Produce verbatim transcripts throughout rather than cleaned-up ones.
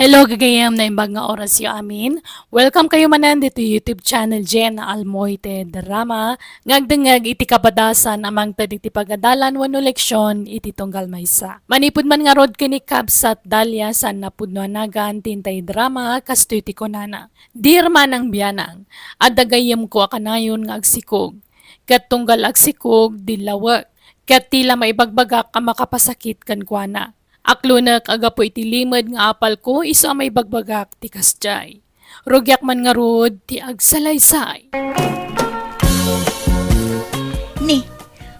Hello, gagayam, naimbag nga orasyo amin. Welcome kayo manen ditoy YouTube channel Jenna Almoite Drama, nga agdengngeg iti kabadasan a mangted iti pagadalan wenno leksyon iti tunggal maysa. Manipud man ngarud ken ni Kabsat Dalia, saan a pudno a nagan ti intay drama, kastoy ti kunana. Dear Manang Bianang, adda gayyemko a kanayon nga agsikog. Ket tunggal agsikog, dillawek. Ket ti la maibagbagak a makapasakit kenkuana. Aklonek a gapu iti limed nga apalko isu a maibagbagak ti kasdiay. Rugiak man ngarud ti agsalaysay. Ni,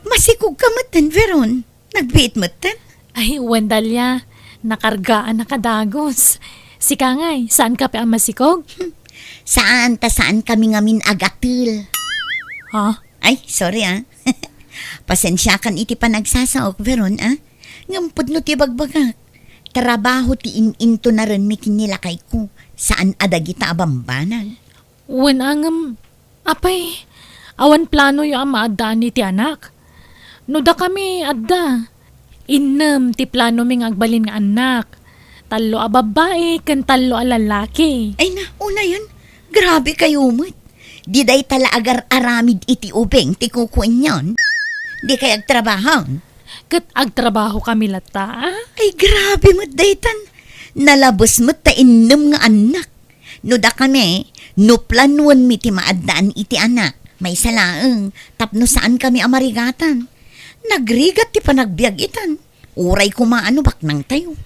masikog ka metten, Veron. Nagbiit metten? Ay, wen, Dalia, nakargaan a kadagus. Sika ngay, saan ka pay a masikog? Saan ta saan kami ngamin agatel. Ha? Ay, sorry, ah. Pasensiakan iti panagsasaok, Veron, ah. Ngem pudno ti bagbagak. Trabaho ti in-intunarenmi ken ni lakayko, saan a dagita a bambanag. Wen, a ngem, apay, awan planoyo a maaddaan iti anak? No dakami, adda. Innem ti planomi nga agbalin nga annak. Tallo a babbai ken tallo a lalaki. Ay na, unayen, grabe kayo met. Di dayta la agar-aramid iti ubing ti kukuenyon. Di kay agtrabaho. Ket agtrabaho kami latta, a? Ay, grabe met daytan. Nalabes met ta innem nga annak. No dakami, no planoenmi ti maaddaan iti anak, maysa laeng, tapno saan kami a marigatan. Nagrigat ti panagbiag itan. Uray koma a no baknangtayo.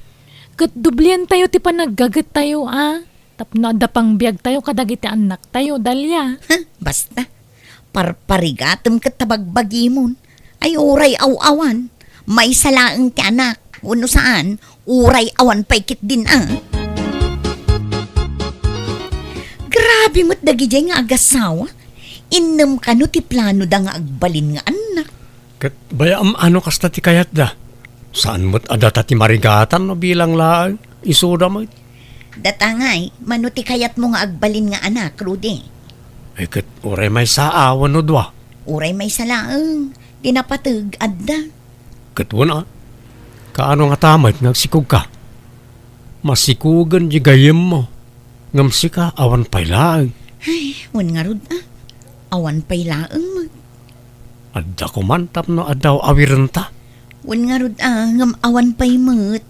Ket doblientayo ti panaggagettayo, a? Tapno adda pangbiagtayo kadagiti annaktayo, Dalia. Huh, basta. Parparigatem ket ta bagbagimon. Ay, uray aw-awan. Maysa laeng ti anak. Wenno saan, uray awan pay ketdin a. Grabe met dagidiay nga agasawa. Innem kano ti planoda nga agbalin nga annak. Ket bayam a no kasta ti kayatda. Saan met a data ti marigatan no bilang laeng, isuda met. Data ngay, mano ti kayatmo nga agbalin nga anak, Rudy? Ay, ket uray maysa a wenno dua. Uray maysa laeng, ti napateg, adda. Ket wen a, kaano ngata met nga agsikogka? Masikogen di gayyemmo, ngem sika awan pay laeng. Ay, wen ngarud a, awan pay laeng met. Adda koman tapno adda awirenta. Wen ngarud a, ngem awan pay met.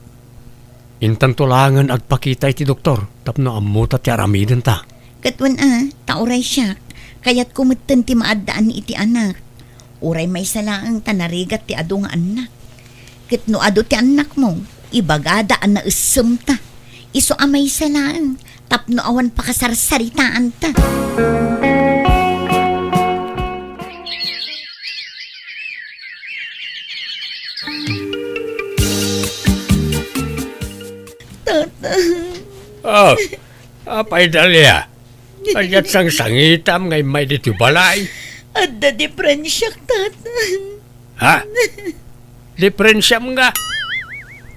Intanto laengen agpakita iti doktor tapno ammota ti aramidenta. Ket wen a, ta uray siak, kayatko metten ti maaddaan iti anak. Uray maysa laeng ta narigat ti adu nga annak. Ket no adu ti annakmo, ibagada a naessemta. Isu a maysa laeng, tapno awan pakasarsaritaanta. Tata. Oh, apay, Dalia? Ania't sangsangitam nga immay ditoy balay? Adda diferensiak, Tata. Ha? Diferensiam nga?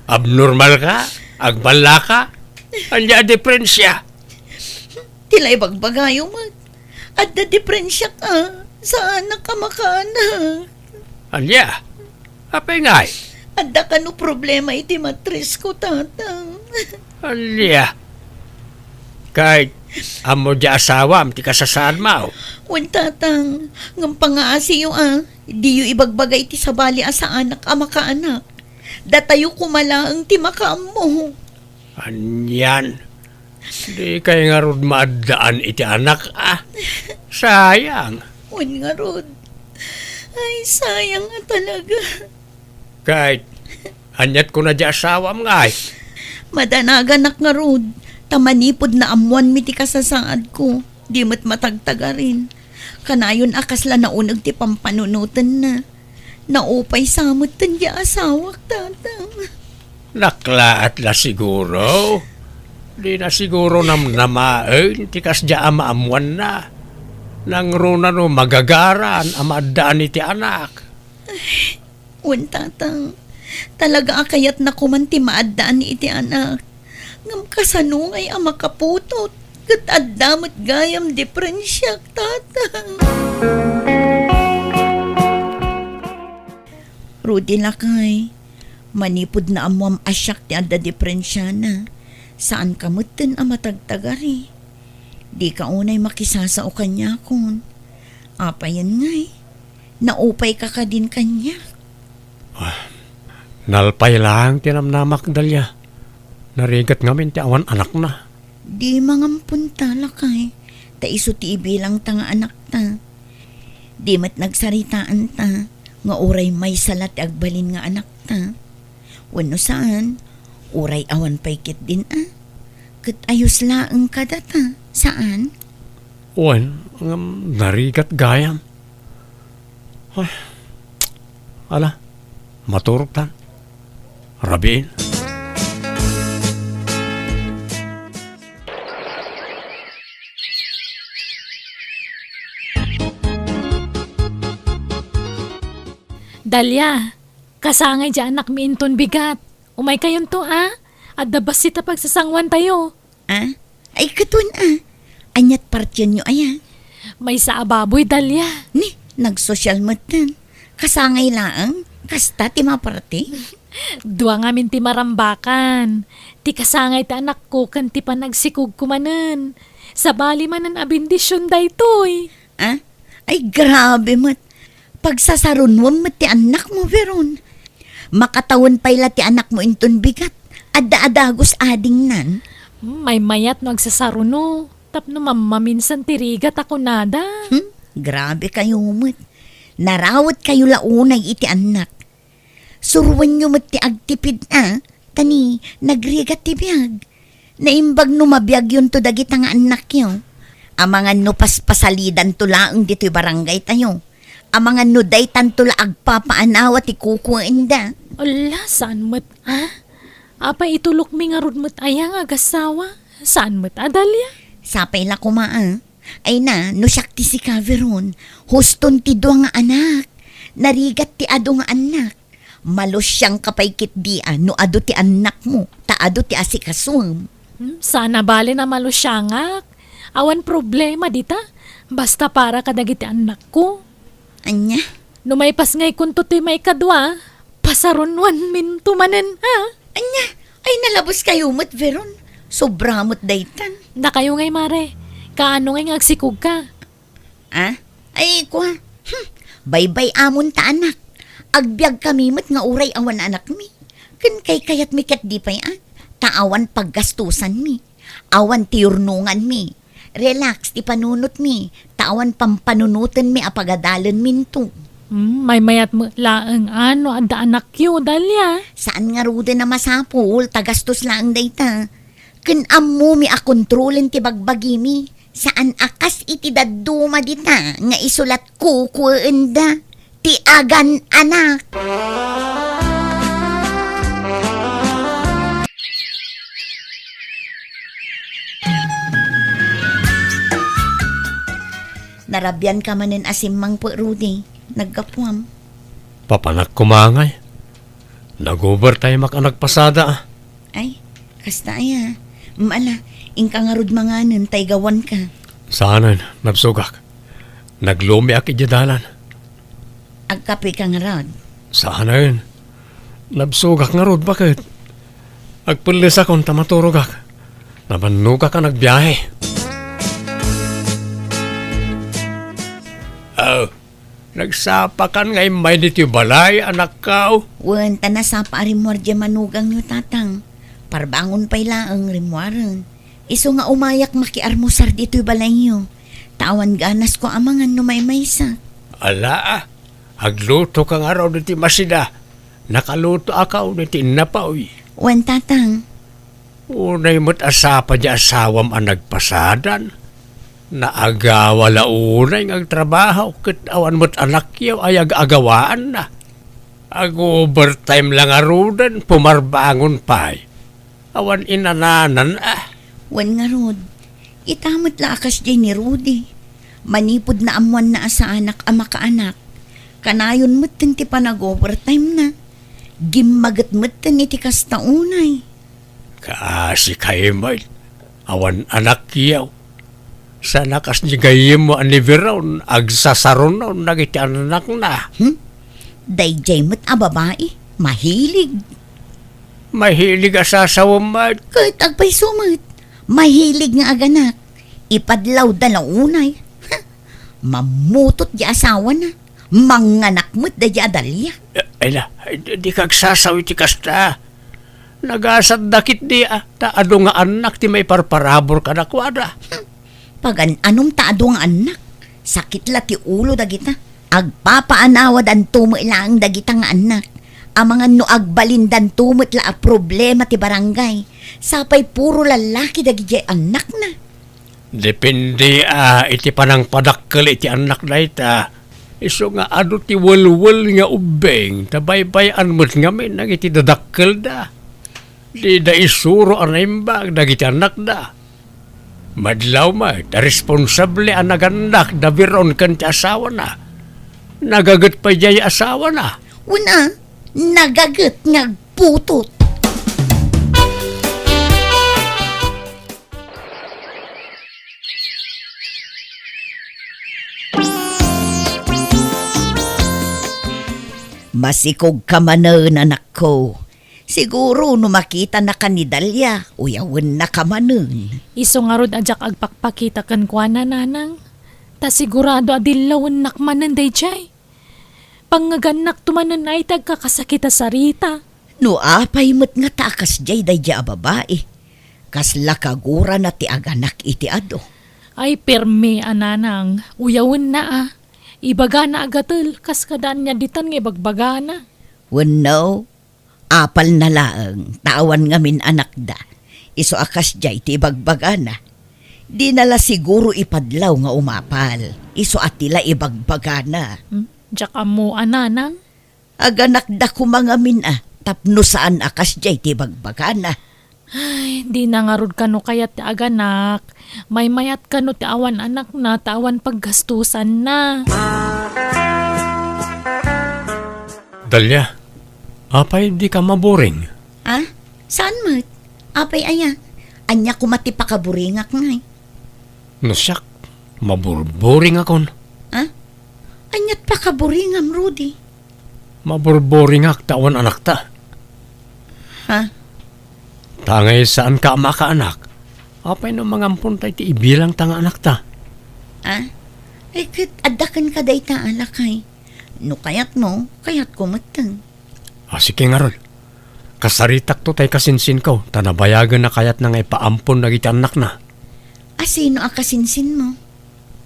Abnormal ka? Agballa ka? Ania a diferensia? Ti la ibagbagayo met. Adda diferensiak a, saanak a makaanak. Ania? Apay ngay? Adda kano problema iti matrisko, Tatang. Ania? Kay, ammo di asawam ti kasasaadmo? Wen, Tatang, ngem pangaasiyo a, diyo ibagbaga iti sabali a saanak a makaanak. Datayo koma laeng ti makaammo. Anian? Di kay ngarud maaddaan iti anak, a? Sayang. Wen ngarud. Ay, sayang a talaga. Kay, ania't kuna di asawam ngay? Madanaganak ngarud, ta manipud naammoanmi ti kasasaadko, di met matagtagarin. Kanayon a kasla nauneg ti pampanunotenna. Naupay sa metten ti asawak, Tatang. Naklaat la siguro. Di na siguro namnamaen ti kasdiay a maammoanna. Nangruna no magagaran a maaddaan iti anak. Wen, Tatang, talaga a kayatna koman ti maaddaan iti anak. Ngem kasano ngay a makaputot? Ket adda met gayam diferensiak, Tatang. Rudy, lakay, manipud naammoam a siak ti adda diferensiana, Saanka metten a matagtagari. Dika unay makisasao kaniakon. Apayen ngay, naupayka kadin kaniak? Ah, nalpay laeng ti namnamak, Dalia. Narigat ngamin ti awan anakna. Di mangampunta, lakay, ta isu ti ibilangta nga anakta. Di met nagsaritaanta nga uray maysa la ti agbalin nga anakta. Wenno saan, uray awan pay ketdin a. Ket ayos laeng kadata, saan? Wen, ngem narigat gayam. Ay, ala, maturogtan. Rabiin. Dalia, kasangay diay anakmi inton bigat. Umaykayonto, a? Adda bassit a pagsasanguantayo. A? Ay, katon, a? Aniat partienyo aya? Maysa a baboy, Dalia. Ni, nagsosyal metten. Kasangay laeng, kasta ti maparti? Dua ngamin ti marambakan. Ti kasangay ti anakko ken ti panagsikogko manen. Sabali manen a bendision daytoy. A? Ay, grabe met. Pagsasarunuem met ti annakmo, Veron. Makatawen pay la ti anakmo inton bigat. Adda a dagus adingnan. Hmm, maymayat no agsasaruno. Tapno mammaminsan ti rigat a kunada. Hmm, grabe kayo met. Narawet kayo la unay iti annak. Suruenyo met ti agtipid a, ta ni nagrigat ti biag. Naimbag no mabiagyonto dagita nga annakyo. Amangan no paspasalidanto laeng ditoy barangaytayo. Amangan no daytanto la agpapaanawa ti kukuenda. Ala, saan met, a? Apay itulokmi ngarud met aya nga agassawa? Saan met a, Dalia? Sapay la koma, a? Ay na, no siak ti sika, Veron, huston ti dua nga anak. Narigat ti adu nga annak. Malusiangka pay ketdi a no adu ti annakmo, ta adu ti asikasuem. Hmm, sana bale na malusiangak. Awan problema dita. Basta para kadagiti annakko. Ania? No maipasngaykonto toy maikadua, pasarunuanminto manen, a? Ania? Ay, nalabos kayo met, Veron. Sobra met daytan. Dakayo ngay, mare. Kaano ngay nga agsikogka? A? Ay, kua. Hmm. Baybay-amon ta, anak. Agbiag kami met nga uray awan anakmi. Ken kaykayatmi ketdi pay a, ta awan paggastusanmi. Awan ti yurnonganmi. Relax ti panunotmi, ta awan pampanunotenmi a pagadalenminto. Hmm, maymayat met laeng a no adda anakyo, Dalia. Saan ngaruden a masapul, ta gastos laeng dayta. Ken ammomi a kontrolen ti bagbagimi. Saan a kas iti dadduma dita nga isu la ti kukuenda ti agan-anak. Narabianka manen a simmangpet, Rudy. Naggapuam. Papanak koma ngay. Nag-overtime-ak a nagpasada, a. Ay, kasta aya. Mm, ala, inka ngarud manganen ta igawanka. Saanen, nabsogak. Naglumiak idiay dalan. Agkapeka ngarud? Saanen. Nabsogak ngarud, baket. Agpellesakon ta maturogak. Nabannogak a nagbiahe. Oh, nagsapakan nga immay ditoy balay, anakko? Wen, ta nasapa a rimmuar diay manugangyo, tatang. Parbangon pay laeng rimmuaren. Isu nga umayak makiarmusar ditoy balayyo. Ta awan ganasko a mangan no maymaysak. Ala, a. Aglutoka ngarud iti masida. Nakalutoak iti innapoy. Wen, tatang. Unay met a sapa diay asawam a nagpasadan. Naagawa la unay nga agtrabaho ket awan met anakyo a yag-agawaanna. Ag-overtime la ngaruden, pumarbangon pay. Awan inananan, a. Wen ngarud, ita met la a kasdiay ni Rudy. Manipud naammoanna a saanak a makaanak, kanayon metten ti panag-overtime-na. Gimmaget metten iti kasta unay. Kaasi kay met, awan anakyo. Sana kas ni gayyemmo a ni Veron, agsasarunon dagiti annakna. Hmm? Daydiay met a babai, mahilig. Mahilig a sasawem met. Ket agpayso met, mahilig nga aganak. Ipadlawda la unay. Ha? Mammutot di asawana. Manganak met daydi a Dalia. Eh, ay la, ay, di, di kagsasaw iti kasta. Nagasatda ketdi, a, ta adu nga annak ti maiparparabur kadakuada. Hmm. Pagan-anom ta adu nga annak. Sakit la ti ulo dagita. Agpapaanawadanto met laeng dagita nga annak. Amangan no agbalindanto met la a problema ti barangay. Sapay puro lallaki dagidiay annakna. Depende, a, iti panangpadakkel iti annak dayta. Isu nga adu ti welwel nga ubbing, ta baybay-an met ngamin dagiti dadakkelda. Dida isuro a naimbag dagiti annakda. Madlaw met a responsable a nagannak da Veron ken ti asawana. Nagaget pay diay asawana. Una, nagaget nga agputot. Masikogka manen, anakko. Siguro no makitanaka ni Dalia, uyawennaka manen. Isu ngarud a diak agpakpakita kenkuana, nanang. Ta sigurado a dillawennak manen daydiay. Pangngegannakto manen ay ti agkakasakit a sarita. No apay met ngata a kasdiay daydiay a babai, kasla kagurana ti aganak iti adu. Ay, permi a, nanang, uyawenna a. Ibagana a gatel, kas kada ania ditan nga ibagbagana. Wenno, apalna laeng ta awan ngamin anakda. Isu a kasdiay ti ibagbagana. Dina la siguro ipadlaw nga umapal. Isu a ti la ibagbagana. Hmm? Diak ammo a, nanang. Aganakda koma ngamin a, tapno saan a kasdiay ti ibagbagana. Ay, dina ngarud kano kayat ti aganak. Maymayat kano ti awan anakna, ta awan paggastusanna. Dalia, apay dika maburing? Ah? Saan met? Apay aya? Ania koma ti pakaburingak ngay? No siak, maburburingakon. Ah? Aniat pakaburingam, Rudy? Maburburingak ta awan anakta. Ha? Ta ngay saanka a makaanak, apay no mangamponta iti ibilangta nga anakta? Ah? Ay, ket adda kenka dayta a lakay. No kayatmo, kayatko metten. Ah, sige ngarud. Kasaritakto tay kasinsinko, ta nabayagen a kayatna nga ipaampon dagiti annakna. A sino a kasinsinmo?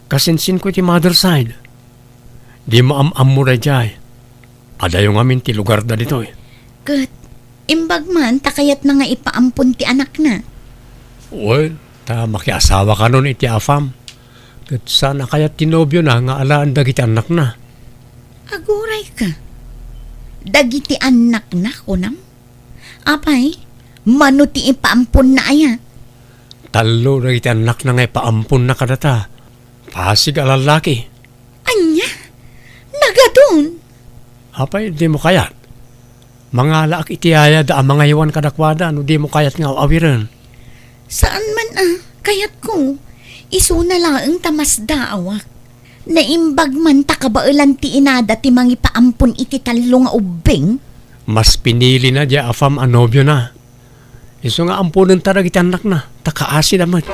Kasinsinko iti mother side. Dimo am-ammo daydiay. Adayo ngamin ti lugarda ditoy. Ket, imbag man ta kayatna nga ipaampon ti anakna? Well, ta makiasawa kanon iti afam. Ket saan a kayat ti nobiona nga alaen dagiti annakna. Agurayka. Dagiti annakna, kunam? Apay, mano ti ipaamponna aya? Tallo dagiti annakna nga ipaamponna kadata. Pasig a lallaki. Ania? Nagadun? Apay, dimo kayat? Mangalaak iti yayada a mangaywan kadakuada no dimo kayat nga aw-awiren. Saan man a, kayatko. Isuna laeng ta masdaawak. Naimbag man ta kabaelan ti inada ti mangipaampon iti tallo nga ubbing. Mas pinilina diay afam a nobiona. Isu nga amponenta dagiti annakna, ta kaasida met.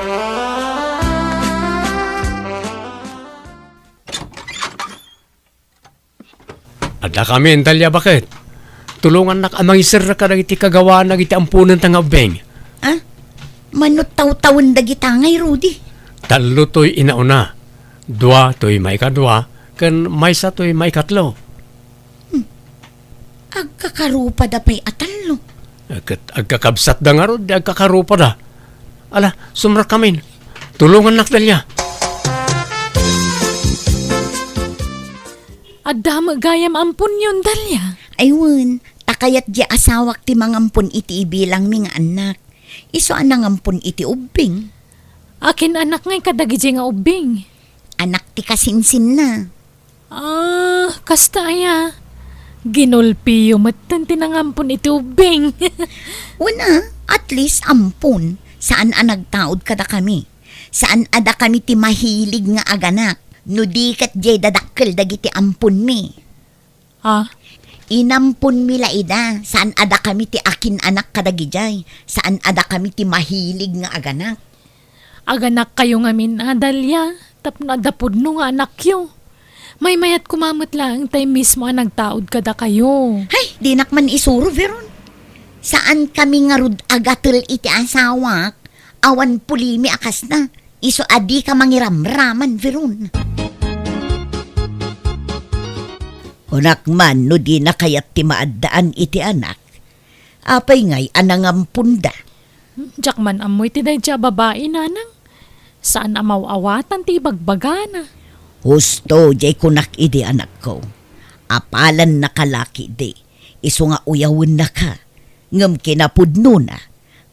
Addakamin, Dalia, baket. Tulongannak a mangiserrek kadagiti kagawaan dagiti amponenta nga ubbing. Ah? Mano tawtawen dagita ngay, Rudy? Tallo toy inauna, dua toy maikadua, ken maysa toy maikatlo. Hmm. Agkakarupada pay a tallo. Ket agkakabsatda ngarud, di agkakarupada. Ala, sumrekkamin. Tulongannak, Dalia. Adda met gayam amponyon, Dalia. Ay wen, ta kayat diay asawak ti mangampon iti ibilangmi nga annak. Isu a nangampon iti ubbing. Akin anak ngay kadagidi nga ubbing? Anak ti kasinsinna. Ah, kasta aya. Ginulpiyo metten ti nangampon iti ubbing. Wen a, at least ampon. Saan a nagtaud kadakami. Saan a dakami ti mahilig nga aganak. No di ket diay dadakkel dagiti amponmi. Ah? Inamponmi la ida, saan a dakami ti akin-anak kadagidiay, saan a dakami ti mahilig nga aganak. Aganakkayo ngamin a, Dalia, tapno adda pudno nga anakyo. Maymayat koma met laeng tay mismo a nagtaud kadakayo. Hay, dinak man isuro, Veron. Saankami ngarud a gatel iti asawak, awan pulimi a kasna. Isu a dika mangiramraman, Veron. Kunak man no dina kayat ti maaddaan iti anak. Apay ngay a nangamponda? Diak man ammo iti daydiay a babai, nanang. Saan a maw-awatan ti ibagbagana. Husto, diay kunak idi, anakko. Apalannaka la ketdi, isu nga uyawennaka. Ngem kinapudnona,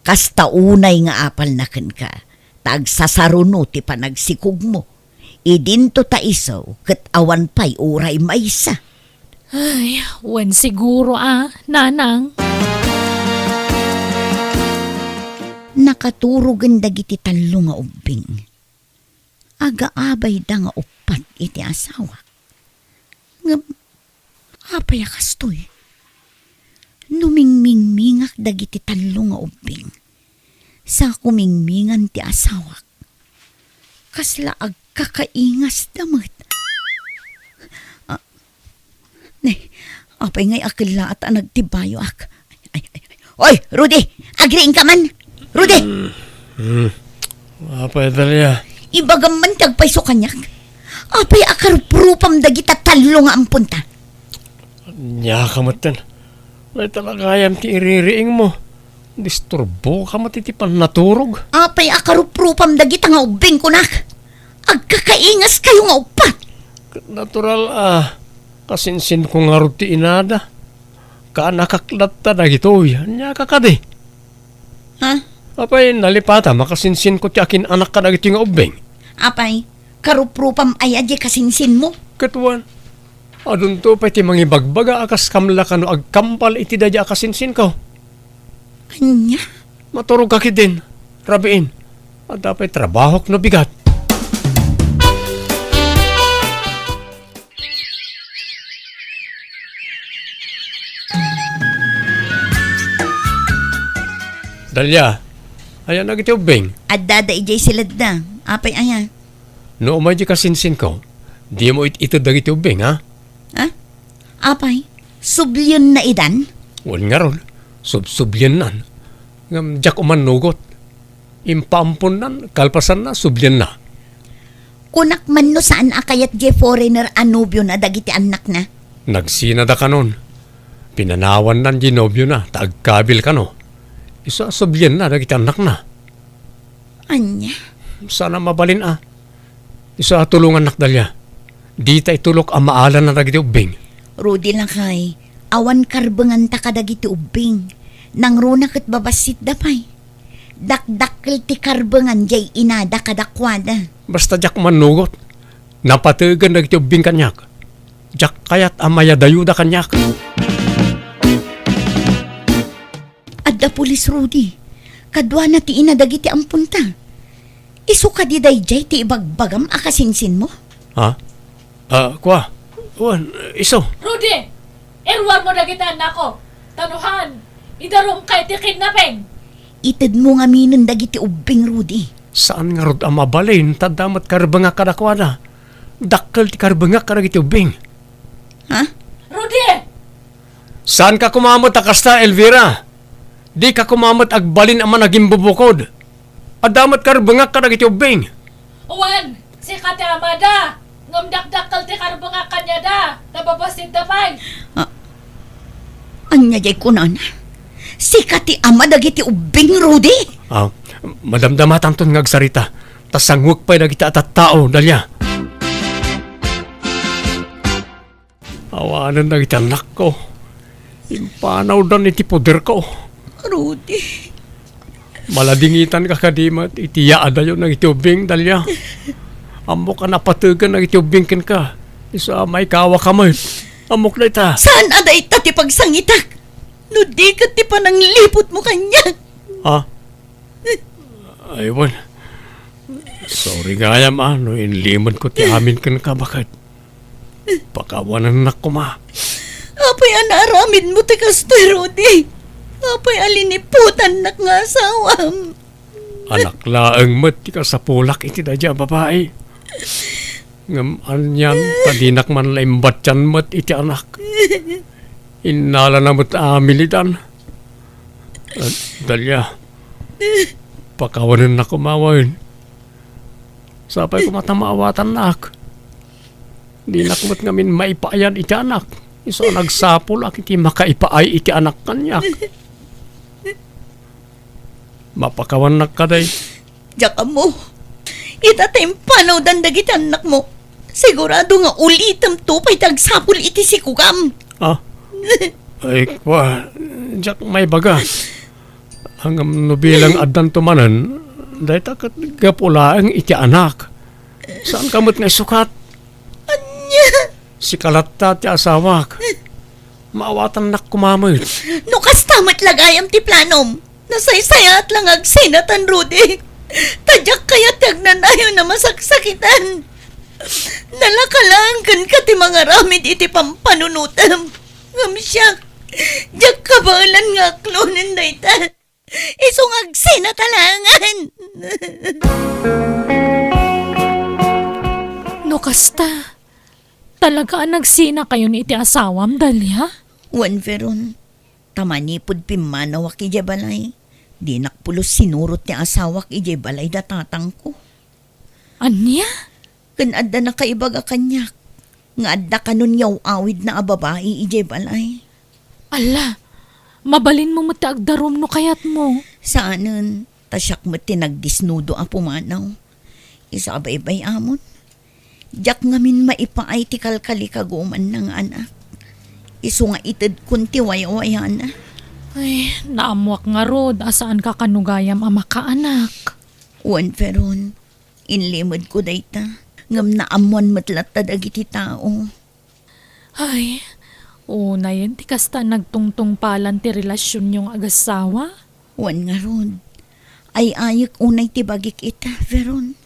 kasta unay nga apalna kenka, ta agsasaruno ti panagsikogmo. Idinto ta isu ket awan pay uray maysa. Ay, wen siguro a, nanang. Nakaturogen dagiti tallo nga ubbing. Agaabayda nga uppat iti asawak. Ngem, apay a kastoy? No mingmingmingak dagiti tallo nga ubbing, sa kumingmingan ti asawak, kasla agkakaingasda met. Ah, ne, apay ngay a kellaat a nagtibayoak? Ay, ay, ay. Oy, Rudy! Agriingka man! Rudy! Hmm. Apay, Dalia? Ibagam man ti agpayso kaniak. Apay a karuprupam dagita tallo nga amponta? Ania ka metten. Dayta la gayam ti iririingmo. Disturboka met iti pannaturog. Apay a karuprupam dagita nga ubbing, kunak? Agkakaingaskayo nga uppat. Ket natural a kasinsinko ngarud ti inada. Kaanakak latta dagitoy. Ania ka kadi? Ha? Apay, nalipatam a kasinsinko ti akin-anak kadagitoy nga ubbing? Apay, karuprupam aya diay kasinsinmo? Ket wen, adunto pay ti mangibagbaga a kas kamla kano agkambal iti daydiay a kasinsinko. Ania? Maturogka ketdin, rabiin. Adda pay trabahok no bigat. Dalia, aya dagiti ubbing? Addada idiay siledda. Apay aya? No umay diay kasinsinko, dimo it-ited dagiti ubbing, ha? Ha? Apay, sublienna idan? Wen ngarud, subsubliennan. Ngem diak umannugot. Impaamponnan, kalpasanna, sublienna. Kunak man no saan a kayat diay foreigner a nobiona dagiti annakna? Nagsinada kanon. Pinanawannan diay nobiona ta agkabil kano. Isu a sublienna dagiti annakna. Ania? Saan a mabalin a. Isu a tulongannak, Dalia. Dita itulok a maala na dagiti ubbing. Rudy lakay, awan karbenganta kadagiti ubbing. Nangruna ket babassitda pay. Dakdakkel ti karbengan diay inada kadakuada. Basta diak mannugot. Napategen dagiti ubbing kaniak. Diak kayat a mayadayoda kaniak. Adda pulis, Rudy. Kaduana ti ina dagiti amponta. Isu kadi daydiay ti ibagbagam a kasinsinmo? Ha? Ah, kua. Wen, isu. Rudy! Iruarmo dagiti annakko. Tanuhan, idarumka iti kidnapping. Itedmo ngaminen dagiti ubbing, Rudy. Saan ngarud a mabalin, ta adda met karbengak kadakuada. Dakkel ti karbengak kadagiti ubbing. Ha? Rudy! Saanka koma met a kasta, Elvira. Dika koma met agbalin a managimbubukod. Adda met karbengak kadagiti ubbing. Wen, sika ti amada, ngem dakdakkel ti karbengak kaniada, ta babassitda pay. Ah, ania diay kunana? Sika ti ama dagiti ubbing, Rudy? Ah, madamdamatanton nga agsarita, ta sangwek pay dagiti a tattao, Dalia. Awanen dagiti annakko. Impanawdan iti poderko. Rudy. Maladingitanka kadi met iti yaadayo dagiti ubbing, Dalia. Ammok a napategen dagiti ubbing kenka. Isu a maikawaka met. Ammok dayta. Saan a dayta ti pagsangitak? No di ket ti panangliputmo kaniak. Ha? Ay, wen. Sorry gayam, a, no inlimenko ti amin kenka, baket. Pakawanennak koma. Apay a naaramidmo ti kastoy, Rudy? Apay a liniputannak nga asawam? Anak laeng met ti kasapulak iti daydiay a babai. Ngem anian ta dinak man la imbattian met iti anak. Innalana met a milidan. Eh, Dalia, pakawanennak koma wen. Sapay koma ta maawatannak. Dinak met ngamin maipaayan iti anak. Isu a nagsapulak iti makaipaay iti anak kaniak. Mapakawannak kadi? Diak ammo. Ita ta impanawdan dagiti annakmo. Sigurado nga ulitemto pay ti agsapul iti sikugam. Ah? Ay, kua, diak maibaga. Ngem no bilang addanto manen, dayta ket gapu laeng iti anak. Saanka met nga isukat? Ania? Sika latta ti asawak. Maawatannak koma met. No kasta met la gayam ti planom, nasaysayaat la nga agsinatan, Rudy. Ta diak kayat ti agnanayon a masaksakitan. Nalaka laeng kenka ti mangaramid iti pampanunotem. Ngem siak, diak kabaelan nga aklonen dayta. Isu nga agsinata laengen. No kasta, talaga a nagsinakayon iti asawam, Dalia? Wen, Veron, ta manipud pimmanawak idiay balay, dinak pulos sinurot ti asawak idiay balay da tatangko. Ania? Ken adda nakaibaga kaniak nga adda kanon yaw-awidna a babai idiay balay. Alla, mabalinmo met ti agdarum no kayatmo. Saanen, ta siak met ti nagdisnudo a pumanaw. Isu a baybay-amon, diak ngamin maipaay ti kalkalikagumanna nga anak. Isu nga itedkon ti waywayana. Ay, naammoak ngarud a saanka kano gayam a makaanak. Wen, Veron, inlimedko dayta, ngem naammoan met latta dagiti tao. Ay, unayen ti kasta nagtungtungpalan ti relasionyo nga agassawa? Wen ngarud, ay-ayek unay ti bagik ita, Veron.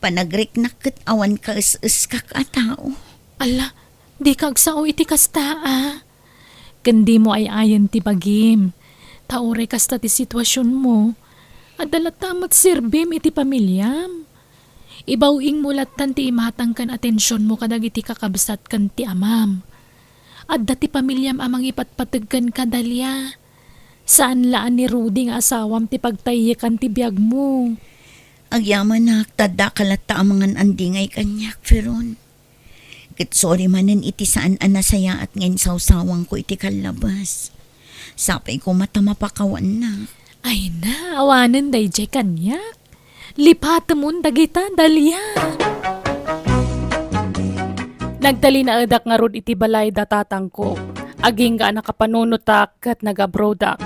Panagriknak ket awan kaes-eskak a tao. Alla, dika agsao iti kasta, a. Ken dimo ay-ayen ti bagim. Ta uray kasta ti situasionmo, adda latta met serbim iti pamiliam. Ibaw-ingmo lattan ti imatang ken atensionmo kadagiti kakabsat ken ti amam. Adda ti pamiliam a mangipatpateg kenka, Dalia. Saan la a ni Rudy nga asawam ti pagtayiekan ti biagmo. Agyamanak, ta addaka latta a mangan-andingay kaniak, Veron. Ket sorry manen iti saan a nasayaat nga insawsawangko iti kallabas. Sapay koma ta mapakawannak. Ay na, awanen daydiay kaniak. Lipatemon dagita, Dalia. Nagtalinaedak ngarud iti balay da tatangko. Agingga a nakapanunotak ket nag-abroadak.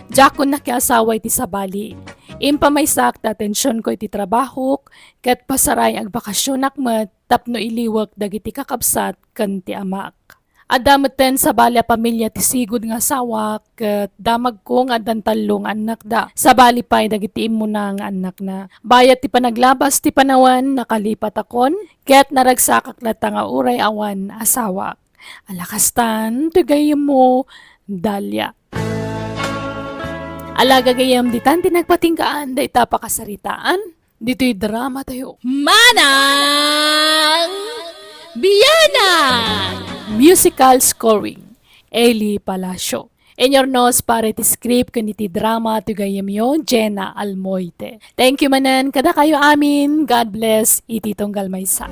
Diakon nakiasawa iti sabali. Impamaysaak ti atensionko iti trabahok ket pasaray agbakasionak met tapno iliwek dagiti kakabsat ken ti amak. Adda metten sabali a pamilia ti sigud nga asawak, ket damagko nga addan tallo nga annakda. Sabali pay dagiti immuna nga annakna. Bayat ti panaglabas ti panawen, nakalipatakon, ket naragsakak latta nga uray awan asawak. Ala kastan, ti gayyemmo, Dalia. Ala gagayyem, ditan ti nagpatinggaan dayta a pakasaritaan. Ditoy drama tayo. Manang Biyanan! Musical scoring, Eli Palacio. Inurnos para iti script ken iti drama ti gayyemyo, Jenna Almoite. Thank you manen kadakayo amin. God bless iti tunggal maysa.